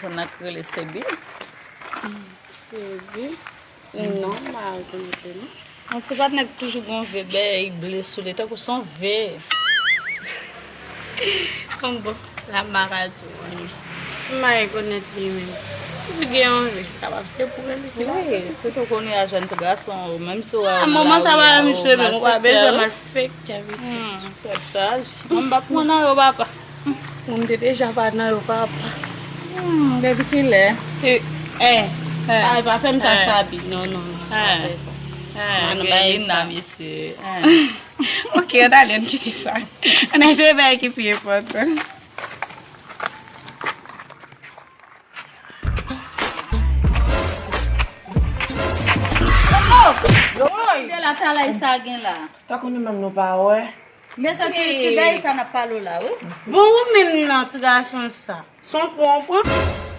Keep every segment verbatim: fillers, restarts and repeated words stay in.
Sa nan k rele Sebi. Sebi? Non, m pa rekonèt li, non. Yon ti patnè k toujou gon ve bèy ble sou li, tankou son ve. Bon, la m pa ka di w anyen. M pa rekonèt li menm. Si l gen yon ve, kapab se pou li ki la. Wi, sitou kounye a jèn ti gason, menm si w wè yon moman sa pa misye menm, ou pa bezwen mal fake tèt pitit. Tèt chaje. Mwen m p ap pran nan yo, papa. Mwen m te deja pa nan yo, papa. Hmm, depi kilè? Eh, eh, pa, pa fè m sa, Sabi. Non, non, non, pa fè sa. Ah, Grelina, mesye. Ok, an ale n kite sa. Ann al jere bagay ki pi enpòtan. Ide la talay sa gen la. Tankou nou menm nou pa wè. Men santi se bagay sa n ap pale w la, wi. Bon, ou menm nan ti gason sa. Se yon pran w pran?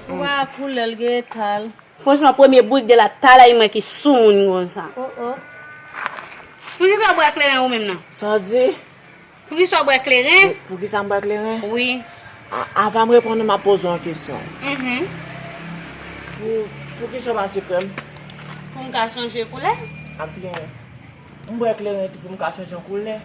Ou pa koulè l gen etal. Franchman, premye bourik de la talay mwen ki sou moun konsa. Oh, oh. Poukisa w bwè kleren ou menm nan? Sa w di? Poukisa w bwè kleren? Pou, poukisa m bwè kleren? Wi. A, avan m reponn ou, m ap poze w yon kesyon. Mhm. Pou, poukisa w pa se krèm? Pou m ka chanje koulè. A byen. M bwè kleren tou pou m ka chanje yon koulè.